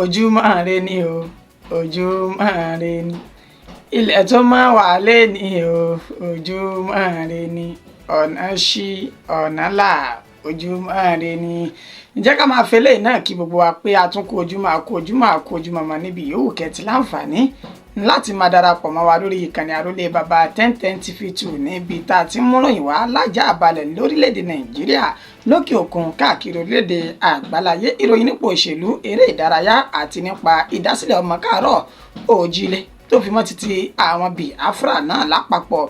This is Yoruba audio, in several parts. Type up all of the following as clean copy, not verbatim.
Ojúmọ́ ire ni o, ojúmọ́ ire ni. Ilẹ̀ tó mọ́ wá lénìí o, ojúmọ́ ire ni. Ọ̀nà ṣí, ọ̀nà là, ojúmọ́ ire ni. Ǹjẹ́ ká máa fi eléyìí náà kí gbogbo wa pé a tún kú ojúmọ́, a kú ojúmọ́, a kú ojúmọ́ mọ́ níbi yòówù kẹ́tì láǹfààní láti máa darapọ̀ mọ́ wa lórí ìkànnì Àrólé Baba 1010 TV 2, níbi tá a ti ń múròyìn wá lájà àbalẹ̀ lórílẹ̀‐èdè Nàìjíríà, lókè òkun, káàkiri orílẹ̀‐èdè àgbáláyé, ìròyìn nípa òṣèlú, eré ìdárayá àti nípa ìdásílẹ̀ ọmọ káàárọ̀ òjíire, tó fi mọ́ títí àwọn Biafra náà lápapọ̀.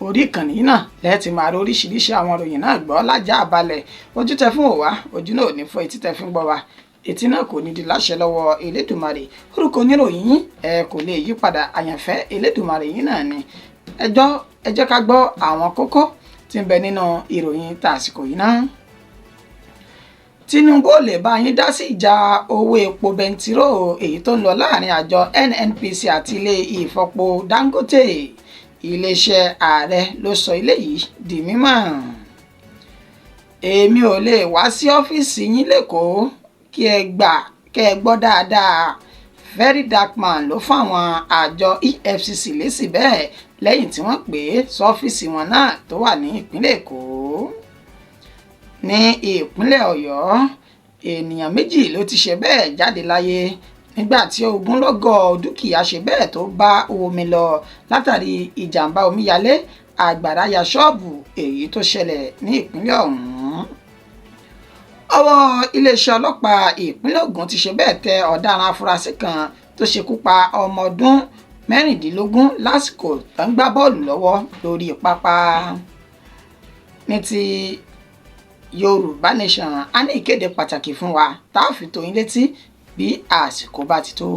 Orí ìkànnì yìí náà lẹ́ẹ̀tì máa rí oríṣiríṣi àwọn ìròyìn náà gbọ́ lájà àbalẹ̀. Ojú tẹ fún òwá, ojú náà ò ní fọ́. Etí tẹ fi ń gbọ́ wa, etí náà kò ní di láṣẹ lọ́wọ́ Elédùmarè. Orúkọ oníròyìn yín ẹ kò lè yí padà, àyànfẹ́ Elédùmarè yín náà ni. Ẹjọ́ ẹ jẹ́ ká gbọ́ àwọn kókó tí ń bẹ nínú ìròyìn tàsìkò yìí náà. Tinubu ò lè bá yín dá sí ìjà owó epo bẹntiró èyí tó ń lọ láàrin àjọ NNPC àti ilé ìfọpo Dangote. Iléeṣẹ́ ààrẹ ló sọ eléyìí di mímọ̀. Èmi ò lè wá sí ọ́fíìsì yín lẹ́kọ̀ọ́ kí ẹ gbà kẹ́ ẹ gbọ́ dáadáa. Very Dark Man ló fáwọn àjọ EFCC lésì bẹ́ẹ̀ lẹ́yìn tí wọ́n pè é sọ́fíìsì wọn náà tó wà ní ìpínlẹ̀ Èkó. Ní ìpínlẹ̀ Ọ̀yọ́, ènìyàn 2 ló ti ṣe bẹ́ẹ̀ jáde láyé nígbà tí ogunlọ́gọ̀ dúkìá ṣe bẹ́ẹ̀ tó bá omi lọ látàrí ìjàmbá omíyalé àgbàrá ya ṣọ́ọ̀bù èyí tó ṣẹlẹ̀ ní ìpínlẹ̀ ọ̀hún. Ọwọ́ iléeṣẹ́ ọlọ́pàá ìpínlẹ̀ Ògùn ti ṣe bẹ́ẹ̀ tẹ ọ̀daràn afurasí kan tó ṣekú pa ọmọ ọdún 16 lásìkò tó ń gbá bọ́ọ̀lù lọ́wọ́ lórí pápá. Ní ti Yorùbá Nation, a ní ìkéde pàtàkì fún wa tá a fi tó yín létí bí àsìkò bá ti tó.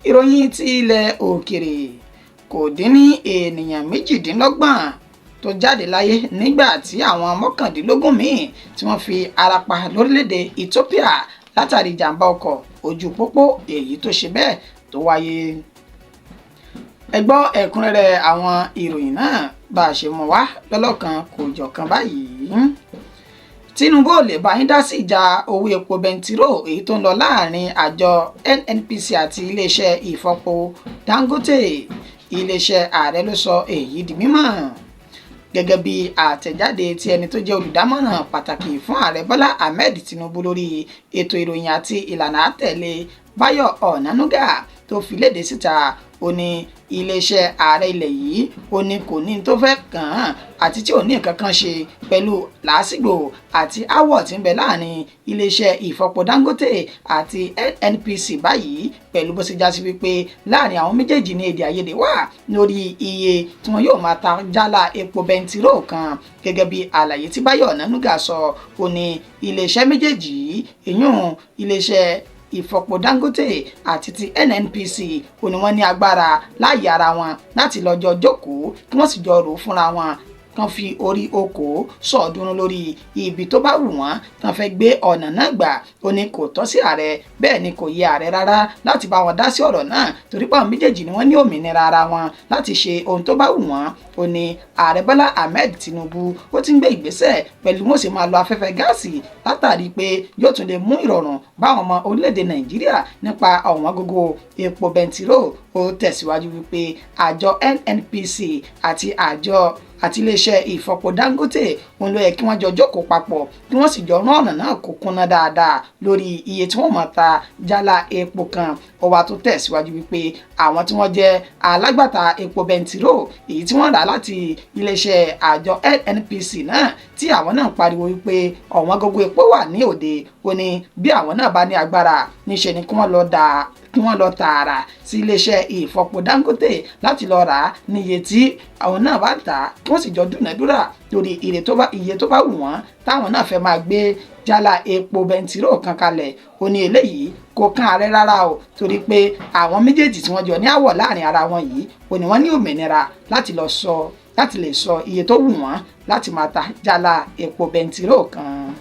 Ìròyìn ti ilẹ̀ òkèrè: kò dín ní ènìyàn 28 tó jáde láyé nígbà tí àwọn 19 míì tí wọ́n fi ara pa lórílẹ̀‐èdè Ethiopia látàrí ìjàmbá ọkọ̀ ojú pópó èyí tó ṣe bẹ́ẹ̀ tó wáyé. Ẹ gbọ́ ẹ̀kúnrẹ́rẹ́ àwọn ìròyìn náà bá a ṣe mú wá lọ́lọ́kan kò jọ̀kan báyìí. Tinubu ò lè bá yín dá sí ìjà owó epo bẹntiró èyí tó ń lọ láàrin àjọ NNPC àti iléeṣẹ́ ìfọpo Dangote. Iléeṣẹ́ ààrẹ ló sọ èyí di mímọ̀ gẹ́gẹ́ bí àtẹ̀jáde tí ẹni tó jẹ́ olùdámọ̀ràn pàtàkì fún Ààrẹ Bọ́lá Ahmed Tinubu lórí ètò ìròyìn àti ìlànà àtẹ̀lé, Báyọ̀ Ọ̀nànúgà, tó fi léde síta. Ó ní iléeṣẹ́ ààrẹ ilẹ̀ yìí, ó ní kò ní tó fẹ́ kàn án àti tí ò ní nǹkan kan ṣe pẹ̀lú làásìgbò àti áwọ̀ tí ń bẹ láàrin iléeṣẹ́ ìfọpo Dangote àti NNPC báyìí, pẹ̀lú bó ṣe já sí wípé láàrin àwọn méjèèjì ní èdè àìyedè wà lórí iye tí wọn yóò máa ta jálá epo bẹntiró kan. Gẹ́gẹ́ bí àlàyé tí Báyọ̀ Ọ̀nànúgà sọ, ó ní iléeṣẹ́ méjèèjì yìí, ìyún iléeṣẹ́ ìfọpo Dangote àti ti NNPC, ó ní wọ́n ní agbára láàyè ara wọn láti lọ́jọ́ jókòó kí wọ́n sì jọ rò ó fúnra wọn, kan fi orí okòó sọ̀ọ́dúnrún lórí ibi tó bá wù wọ́n tán fẹ́ gbé ọ̀nà náà gbà. Ó ní kò tọ́ sí ààrẹ, bẹ́ẹ̀ ni kò yẹ ààrẹ rárá láti bá wọn dá sí ọ̀rọ̀ náà, torí pé àwọn méjèèjì ni wọ́n ní òmìnira ara wọn láti ṣe ohun tó bá wù wọ́n. Ó ní Ààrẹ Bọ́lá Ahmed Tinubu ó ti ń gbé ìgbésẹ̀ pẹ̀lú wọn sì máa lo afẹ́fẹ́ gáàsì, látàrí pé yóò tún lè mú ìrọ̀rùn báwọn ọmọ orílẹ̀-èdè Nàìjíríà nípa ọ̀wọ́n gógó epo bẹntiró. Ó tẹ̀síwájú wípé àjọ NNPC àti àjọ àti iléeṣẹ́ ìfọpo Dangote òun ló yẹ kí wọ́n jọ jókòó papọ̀, kí wọ́n sì jọ rán ọ̀nà náà kó kúnná dáadáa lórí iye tí wọ́n máa ta jálá epo kan. Ó wá tó tẹ̀síwájú wípé àwọn tí wọ́n jẹ́ alágbàtà epo bẹntiró èyí tí wọ́n rà láti iléeṣẹ́ àjọ NNPC náà, tí àwọn náà pariwo wípé ọ̀wọ́n gógó epo wà ní òde, ó ní bí àwọn náà bá ní agbára, níṣe ni kí wọ́n lọ tààrà sí iléeṣẹ́ ìfọpo Dangote láti lọ rà á níye tí àwọn náà bá ń tà á, kí wọ́n sì jọ dúnàdúrà lórí iye tó bá wù wọ́n táwọn náà fẹ́ máa gbé jálá epo bẹntiró kan kalẹ̀. Ó ní eléyìí kò kan ààrẹ rárá o, torí pé àwọn méjèèjì tí wọ́n jọ ní àwọ̀ láàrin ara wọn yìí, ó ní wọ́n ní òmìnira láti lè sọ iye tó wù wọ́n láti máa ta jálá epo bẹntiró kan.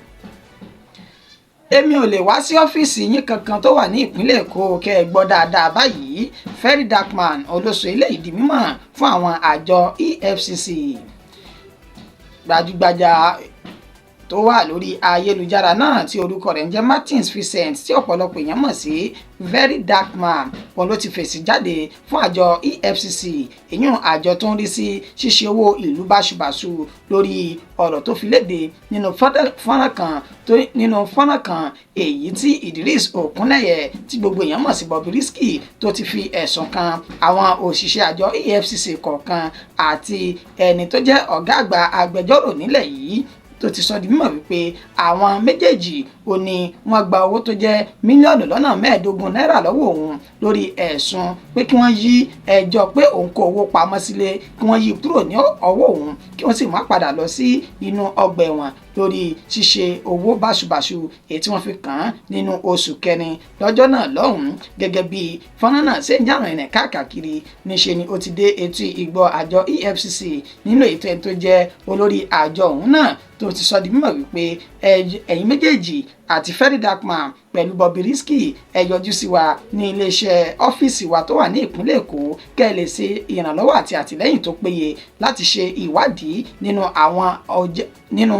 Èmi ò lè wá sí ọ́fíìsì yín kankan tó wà ní ìpínlẹ̀ Èkó kẹ́ ẹ gbọ́ dáadáa báyìí. Very Dark Man olóṣù eléyìí di mímọ̀ fún àwọn àjọ EFCC. Gbajúgbajà Tó wà lórí ayélujára náà tí orúkọ rẹ̀ ń jẹ́ Martins Vincent, tí ọ̀pọ̀lọpọ̀ èèyàn mọ̀ sí Very Dark Man, wọn ló ti fèsì jáde fún àjọ EFCC, èyún àjọ tó ń rí sí ṣíṣe owó ìlú báṣubàṣu, lórí ọ̀rọ̀ tó fi léde nínú fọ́nrán kan èyí tí Idris Okunleye, tí gbogbo èèyàn mọ̀ sí Bobrisky, tó ti fi ẹ̀sùn kan àwọn òṣìṣẹ́ àjọ EFCC kọ̀ọ̀kan àti ẹni tó jẹ́ ọ̀gá àgbà agbẹjọ́rò nílẹ̀ yìí, tó ti sọ di mímọ̀ wípé àwọn méjèèjì ò ní wọ́n gba owó tó jẹ́ mílíọ̀nù lọ́nà 15 náírà lọ́wọ́ òun lórí ẹ̀sùn pé kí wọ́n yí ẹjọ́ pé òun kó owó pamọ́ sílé, kí wọ́n yí kúrò ní ọwọ́ òun, kí wọ́n sì má padà lọ sí inú ọgbà ẹ̀wọ̀n lórí ṣíṣe owó báṣubàṣu èyí tí wọ́n fi kàn án nínú oṣù kẹrin lọ́jọ́ náà lọ́hùn-ún. Gẹ́gẹ́ bí fọ́nrán náà ṣe ń jà rìnrìn káàkiri, níṣe ni ó ti dé etí ìgbọ́ àjọ EFCC, nínú ètò ẹni tó jẹ́ olórí àjọ ọ̀hún náà tó ti sọ di mímọ̀ wípé ẹ̀yin méjèèjì àti Very Dark Man pẹ̀lú Bobrisky, ẹ yọjú sí wa ní iléeṣẹ́ ọ́fíìsì wa tó wà ní ìpínlẹ̀ Èkó, kẹ́ ẹ lè ṣe ìrànlọ́wọ́ àti àtìlẹ́yìn tó péye láti ṣe ìwádìí nínú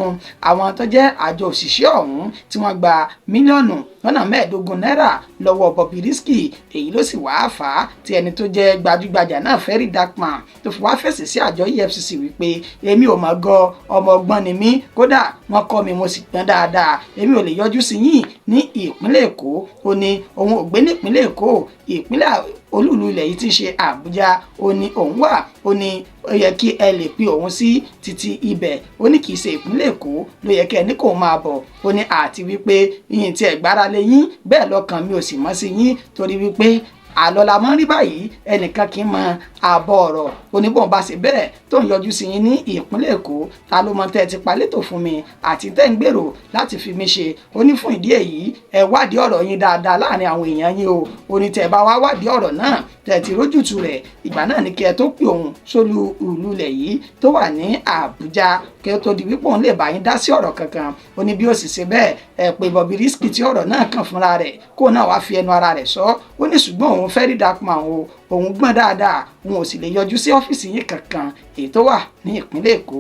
àwọn tó jẹ́ àjọ òṣìṣẹ́ ọ̀hún tí wọ́n gba mílíọ̀nù lọ́nà 15 náírà lọ́wọ́ Bobrisky. Èyí ló sì wáá fà á tí ẹni tó jẹ́ gbajúgbajà náà, Very Dark Man, tó fi wá fèsì sí àjọ EFCC wípé èmi ò mọ̀ gọ, ọmọ ọgbọ́n ni mí, kódà wọ́n kọ́ mi, mo sì gbọ́n dáadáa, èmi ò lè yọjú sí yín ní ìpínlẹ̀ Èkó. Ó ní òun ò gbé nípínlẹ̀ Èkó, ìpínlẹ̀ olúùlú ilẹ̀ yìí tí ń ṣe Àbújá ó ní òun wà. Ó ní ó yẹ kí ẹ lè pe òun sí títí ibẹ̀, ó ní kì í ṣe ìpínlẹ̀ Èkó ló yẹ kí ẹ ní kó máa bọ̀. Ó ní àti wípé yìnyín tí ẹ gbára lé yín bẹ́ẹ̀, lọ́kàn mi ò sì mọ́ sí yín, torí wípé àlọ́ la mọ́ rí báyìí, ẹnìkan kì í mọ àbọ̀ ọ̀rọ̀. Oníbọ̀n bá ṣe bẹ́ẹ̀ tó ń yọjú sí yín ní ìpínlẹ̀ Èkó, ta ló mọ tẹ́ ẹ ti palétò fún mi àti tẹ́ ń gbèrò láti fi mí ṣe? Ó ní fún ìdí èyí, ẹ wádìí ọ̀rọ̀ yín dáadáa láàrin àwọn èèyàn yín o. Ó ní tẹ́ ẹ bá wá wádìí ọ̀rọ̀ náà, tẹ́ ẹ ti rójútu rẹ̀, ìgbà náà ni kí ẹ tó pè òun sólú ìlú ilẹ̀ yìí tó wà ní Àbújá, kí ó tó di wípé òun lè bá yín dá sí ọ̀rọ̀ kankan. Ó ní bí ó sì ṣe bẹ́ẹ̀, ẹ pé Bobrisky tí ọ̀rọ̀ náà kàn fúnra rẹ̀, kó náà wá fi ẹnu ara rẹ̀ sọ. Ó ní ṣùgbọ́n òun Very Dark Man o, òun gbọ́n dáadáa, òun ò sì lè yọjú sí ọ́fíìsì yín kankan èyí tó wà ní ìpínlẹ̀ Èkó.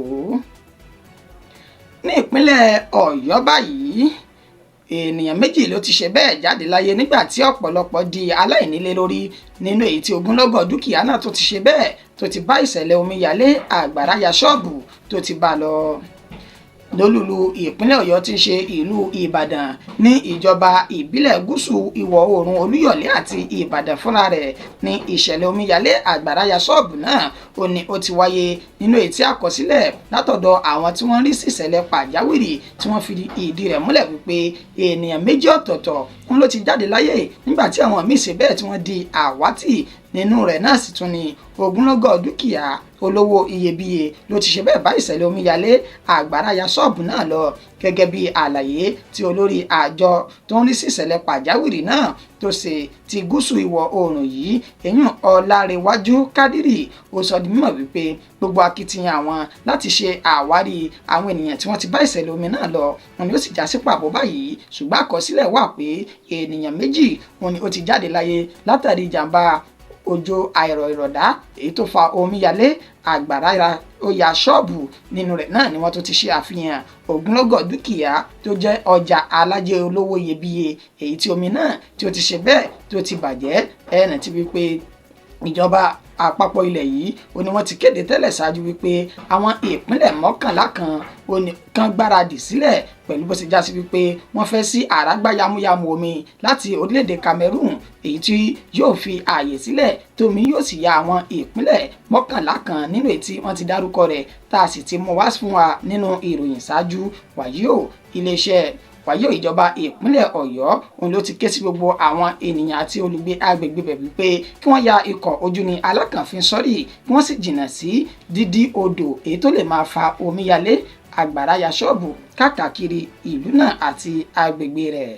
Ní ìpínlẹ̀ Ọ̀yọ́ báyìí, ènìyàn méjì ló ti ṣe bẹ́ẹ̀ jáde láyé nígbà tí ọ̀pọ̀lọpọ̀ di aláìnílé lórí, nínú èyí tí ogunlọ́gọ̀ dúkìá náà tó ti ṣe bẹ́ẹ̀ tó ti bá ìṣẹ̀lẹ̀ omíyalé àgbàrá ya ṣọ́ọ̀bù tó ti bá lọ lólùlù ìpínlẹ̀ Ọ̀yọ́ tí ń ṣe ìlú Ìbàdàn, ní ìjọba ìbílẹ̀ gúúsù ìwọ̀ oòrùn Olúyọ̀lé àti Ìbàdàn fúnra rẹ̀ ní ìṣẹ̀lẹ̀ omíyalé àgbàrá ya ṣọ́ọ̀bù náà ó ní ó ti wáyé, nínú èyí tí àkọsílẹ̀ látọ̀dọ̀ àwọn tí wọ́n rí sí ìṣẹ̀lẹ̀ pàjáwìrì tí wọ́n fi ìdí rẹ̀ múlẹ̀ wípé ènìyàn méjì ọ̀tọ̀ọ̀tọ̀ ń ló ti jáde láyé, nígbà tí àwọn míì ṣe bẹ́ẹ̀ tí wọ́n di àwátì. Nínú rẹ̀ náà sì tún ni ogunlọ́gọ̀ dúkìá olówó iyebíye ló ti ṣe bẹ́ẹ̀ bá ìṣẹ̀lẹ̀ omíyalé àgbàrá ya ṣọ́ọ̀bù náà lọ. Gẹ́gẹ́ bí àlàyé tí olórí àjọ tó ń rí sí ìṣẹ̀lẹ̀ pàjáwìrì náà tó ṣe ti gúúsù ìwọ̀ oòrùn yìí, èyún Ọlárẹ̀wájú Kádírì, ó sọ di mímọ̀ wípé gbogbo akitiyan àwọn láti ṣe àwárí àwọn ènìyàn tí wọ́n ti bá ìṣẹ̀lẹ̀ omi náà lọ wọn ni ó sì já sí pàbó báyìí. Ṣùgbọ́n àkọsílẹ̀ wà pé ènìyàn méjì wọn ni ó ti jáde láyé látàrí ìjàmbá òjò àìrọ̀ ìrọ̀dá èyí tó fa omíyalé àgbàrá ó ya ṣọ́ọ̀bù. Nínú rẹ̀ náà ni wọ́n tó ti ṣe àfihàn ogunlọ́gọ̀ dúkìá tó jẹ́ ọjà alájẹ olówó iyebíye èyí tí omi náà tí ó ti ṣe bẹ́ẹ̀ tó ti bàjẹ́. Ẹ̀ẹ́nà ti wípé ìjọba àpapọ̀ ilẹ̀ yìí ó ní wọ́n ti kéde tẹ́lẹ̀ ṣáájú wípé àwọn ìpínlẹ̀ 11 kan ó ní kan gbáradì sílẹ̀ pẹ̀lú bó ṣe já sí wípé wọ́n fẹ́ sí àrágbá yamuyamu omi láti orílẹ̀-èdè Cameroon, èyí tí yóò fi ààyè sílẹ̀ tómi yóò sì ya àwọn ìpínlẹ̀ 11 kan nínú èyí tí wọ́n ti dárúkọ rẹ̀, tá a sì ti mú wá fún wa nínú ìròyìn ṣáájú. Wàyí o, iléeṣẹ́ wàyí, ìjọba ìpínlẹ̀ Ọ̀yọ́ òun ló ti ké sí gbogbo àwọn ènìyàn àti olùgbé agbègbè bẹ̀ wípé kí wọ́n ya ikọ̀ ojú ní alákànfin sọ́rí, kí wọ́n sì jìnnà sí dídí odò èyí tó lè máa fa omíyalé àgbàrá ya ṣọ́ọ̀bù káàkiri ìlú náà àti agbègbè rẹ̀.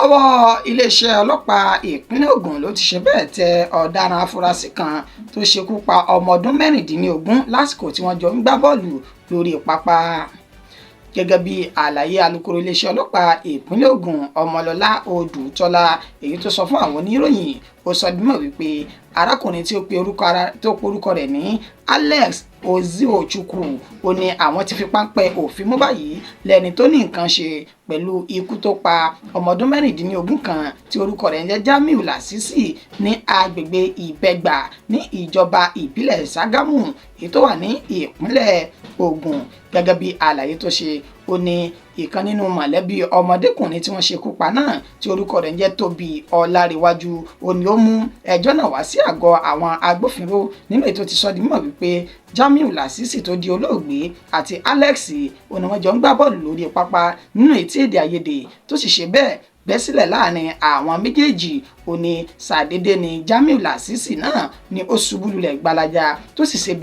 Ọwọ́ iléeṣẹ́ ọlọ́pàá ìpínlẹ̀ Ògùn ló ti ṣe bẹ́ẹ̀ tẹ ọ̀daràn afurasí kan tó ṣekú pa ọmọ ọdún 16 lásìkò tí wọ́n jọ ń gbá bọ́ọ̀lù lórí pápá. Gẹ́gẹ́ bí àlàyé alukoro iléeṣẹ́ ọlọ́pàá ìpínlẹ̀ Ògùn, Ọmọlọ́lá Odùtọ́lá, èyí tó sọ fún àwọn oníròyìn, Ó sọ dímọ̀ wípé arákùnrin tí ó pe orúkọ ara tó pe orúkọ rẹ̀ ní Alex Oziochukwu, ó ní àwọn ti fi páńpẹ́ òfin mú báyìí lẹ́ni tó ní nǹkan ṣe pẹ̀lú ikú tó pa ọmọ ọdún 16 kan tí orúkọ rẹ̀ ń jẹ́ Jamiu Lasisi ní agbègbè Ìbẹ́gbà ní ìjọba ìbílẹ̀ Ṣàgámù, èyí tó wà ní ìpínlẹ̀ Ògùn. Gẹ́gẹ́ bí àlàyé tó ṣe, ó ní ìkan nínú mọ̀lẹ́bí ọmọdékùnrin tí wọ́n ṣekú pa náà tí orúkọ rẹ̀ ń jẹ́ Tóbi Ọlárẹ̀wájú, ó ní ó mú ẹjọ́ náà wá sí àgọ́ àwọn agbófinró, nínú ètò ti sọ di mímọ̀ wípé Jamiu Lasisi tó di olóògbé àti Alex, ó ní wọ́n jọ ń gbá bọ́ọ̀lù lórí pápá, nínú ètí èdè àìyedè tó sì ṣe bẹ́ẹ̀ bẹ́ sílẹ̀ láàrin àwọn méjèèjì. Ó ní ṣàdédé ni Jamiu Lasisi náà ni ó ṣubú lulẹ̀ gbalaja, tó sì ṣe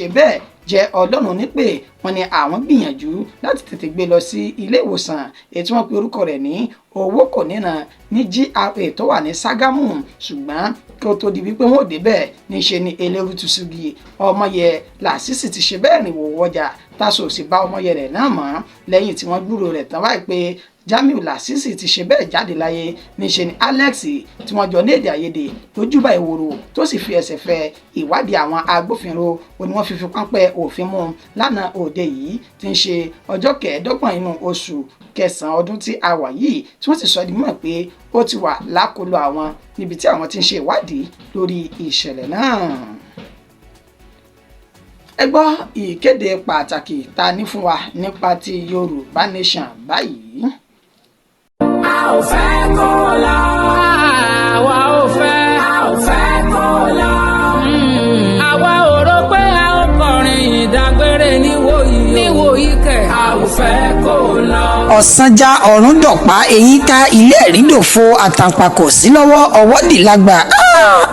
bẹ́ẹ̀ jẹ́ Ọlọ́run nípè. Wọ́n ní àwọn gbìyànjú láti tètè gbé lọ sí ilé ìwòsàn èyí tí wọ́n pe orúkọ rẹ̀ ní owó kò níran ní GRA tó wà ní Ṣàgámù, ṣùgbọ́n kí ó tó di wípé wọ́n ò débẹ̀, níṣe ni eléru ti ṣugi ọmọye Lásìsì ti ṣe bẹ́ẹ̀ rìn wò wọjà, táṣọ ò sì bá ọmọye rẹ̀ náà mọ́. Lẹ́yìn tí wọ́n gbúròó rẹ̀ tán báyìí pé Jamiu Lasisi ti ṣe bẹ́ẹ̀ jáde láyé, níṣe ni Alex tí wọ́n jọ ní èdè àìyedè lójúbà ìwòrò tó sì fi ẹsẹ̀ fẹ́. Ìwádìí àwọn agbófinró, ó ní wọ́n fi fi páńpẹ́ òfin mú lánàá òde yìí tí ń ṣe ọjọ́ 25 inú oṣù kẹsàn-án ọdún tí a wà yìí, tí wọ́n sì sọ di mímọ̀ pé ó ti wà lákọlò àwọn níbi tí àwọn ti ń ṣe ìwádìí lórí ìṣẹ̀lẹ̀ náà. Ẹ gbọ́ ìkéde pàtàkì tá a ní fún wa nípa ti Yorùbá Nation báyìí. A ò fẹ́ kó lọ. Àwa ò fẹ́. A ò fẹ́ kó lọ. Àwa ò rò pé a ó kọrin ìdágbére níwòyí. Níwòyí kẹ̀. A ò fẹ́ kó lọ. Ọ̀sánjá ọ̀run dọ̀pá eyín ká ilé ẹ̀rídòfo àtàǹpàkò sí lọ́wọ́ ọwọ́ dì lágbà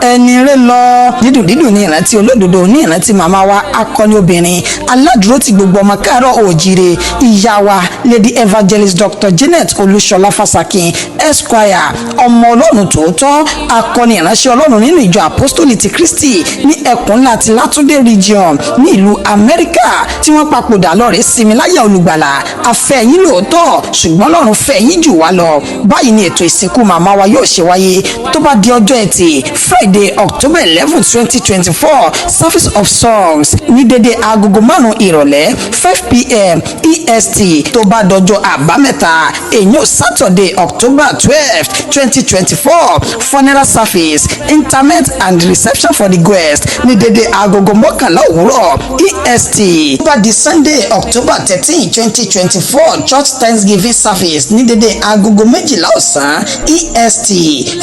ẹni rẹ lọ. Dídùn dídùn ní ìrántí olódodo, ní ìrántí màmá wa, akọni obìnrin aládùúró ti gbogbo ọmọ káàárọ̀ oòjíire, ìyá wa Lady Evangelist Dr Janet Olúṣọlá Fásakin Esquire, ọmọ Ọlọ́run tòótọ́, akọni ìránṣẹ́ Ọlọ́run nínú ìjọ Apostoli ti Kristi ní ẹkùn ńlá ti Látúndé Region ní ìlú Amẹ́ríkà, tí wọ́n papòdà lọ́rẹ̀ẹ́ sinmi láyà olùgbàlà. Afẹ́ yín lóòótọ́, ṣùgbọ́n Ọlọ́run fẹ́ yín jù wá lọ. Báyìí ni ètò ìsìnkú màmá wa yóò ṣe wáyé tó bá di ọjọ́ Ẹtì, Friday, October 11, 2024, service of songs ní dédé agogo 5 ìrọ̀lẹ́, 5 p.m. EST. Tó bá dọjọ́ Àbámẹ́ta, èyí Saturday, October 12, 2024, funeral service, interment and reception for the guest ní dédé agogo 11 òwúrọ̀ EST. Tó bá di Sunday, October 13, 2024, church thanksgiving service ní dédé agogo 12 ọ̀sán EST.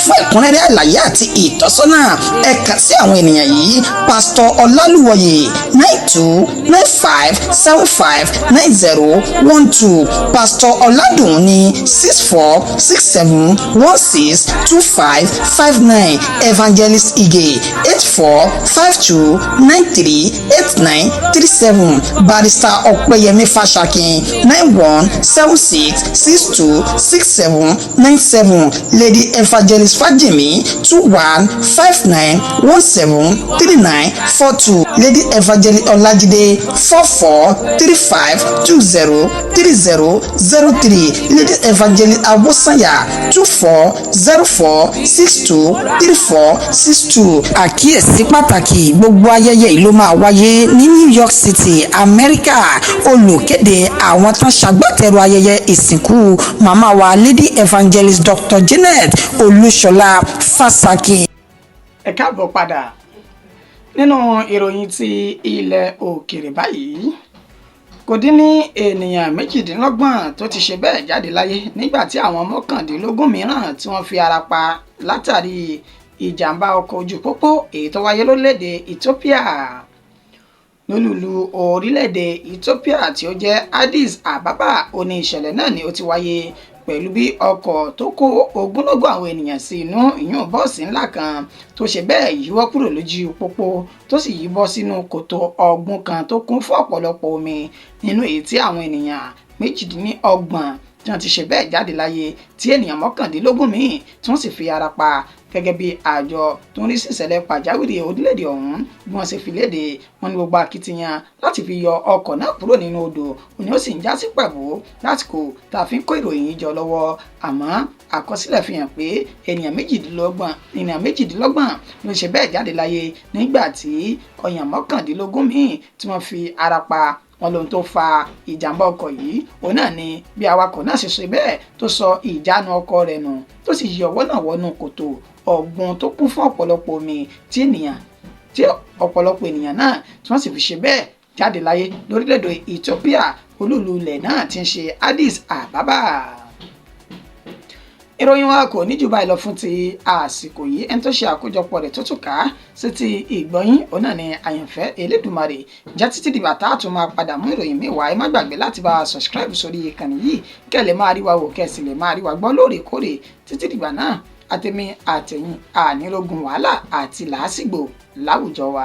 Fún ẹ̀kúnrẹ́rẹ́ àlàyé àti ìtọ́sọ́nà, ẹ kàn sí àwọn ènìyàn yìí: Pastor Ọlálùwọ̀yè, 9295759012; Pastor Ọládùnní, 6467162559; Evangelist Ige, 8452938937; Barrister Ọpẹ́yẹmí Fáṣakin, 9176626797; Lady Evangelist Fájìmí, 2159173942; Lady Evangelist Ọlájídé, 4435203003; Lady Evangelist Awosanya, 2404623462. Àkíyèsí pàtàkì: gbogbo ayẹyẹ yìí ló máa wáyé ní New York City, Amẹ́ríkà. Olùkéde, àwọn tán ṣagbátẹrù ayẹyẹ ìsìnkú màmá wa Lady Evangelist Dr Janet Olúṣọlá Fásakì. Ẹ káàbọ̀ padà. Nínú ìròyìn ti ilẹ̀ òkèèrè báyìí, kò dín ní ènìyàn 28 tó ti ṣe bẹ́ẹ̀ jáde láyé, nígbà tí àwọn 19 mìíràn tí wọ́n fi ara pa látàrí ìjàmbá ọkọ̀ ojú pópó èyí tó wáyé lórílẹ̀‐èdè Ethiopia. Lólùlù orílẹ̀-èdè Ethiopia tí ó jẹ́ Addis Ababa, ó ní ìṣẹ̀lẹ̀ náà ni ó ti wáyé, pẹ̀lú bí ọkọ̀ tó kó ogunlọ́gọ̀ àwọn ènìyàn sí inú, ìyún bọ́ọ̀sì ńlá kan, tó ṣe bẹ́ẹ̀ yíwọ́ kúrò lójú pópó, tó sì yíbọ́ sínú kòtò ọ̀gbun kan tó kún fún ọ̀pọ̀lọpọ̀ omi, nínú èyí tí àwọn ènìyàn 28 tí wọ́n ti ṣe bẹ́ẹ̀ jáde láyé, tí ènìyàn 19 míì tí wọ́n sì fi ara pa. Gẹ́gẹ́ bí àjọ tó ń rí sí ìṣẹ̀lẹ̀ pàjáwìrì orílẹ̀-èdè ọ̀hún bí wọ́n ṣe fi léde, wọ́n ní gbogbo akitiyan láti fi yọ ọkọ̀ náà kúrò nínú odò òní ó sì ń já sí pàbó lásìkò tá a fi ń kó ìròyìn yìí jọ lọ́wọ́. Àmọ́ àkọsílẹ̀ fi hàn pé ènìyàn 28 ló ṣe bẹ́ẹ̀ jáde láyé, nígbà tí ọ̀yàn 19 míì tí wọ́n fi ara pa. Wọn lóhun tó fa ìjàmbá ọkọ̀ yìí òun náà ni bí awakọ̀ náà ṣe ṣe bẹ́ẹ̀ tó sọ ìjánu ọkọ̀ rẹ̀ nù, tó sì yí ọwọ́ náà wọnú kòtò ọ̀gbun tó kún fún ọ̀pọ̀lọpọ̀ omi, tí ọ̀pọ̀lọpọ̀ ènìyàn náà tí wọ́n sì fi ṣe bẹ́ẹ̀ jáde láyé lórílẹ̀‐èdè Ethiopia, olúùlú ilẹ̀ náà tí ń ṣe Addis Ababa. Ìròyìn wa kò ní jù báyìí lọ fún ti àsìkò yìí. Ẹni tó ṣe àkójọpọ̀ rẹ̀ tó tún ká sí ti ìgbọ́yín òun náà ni Àyànfẹ́ Elédùmarè. Jẹ́ títí dìgbà tá a tún máa padà mú ìròyìn míì wá, ẹ má gbàgbé láti bá a subscribe sórí ìkànnì yìí, kẹ́ ẹ lè máa rí wa wò, kẹ́ ẹ sì lè máa rí wa gbọ́ lóòrèkóòrè. Títí dìgbà náà, àtèmi àtẹ̀yin, ànírógun wàhálà àti làásìgbò láwùjọ wa.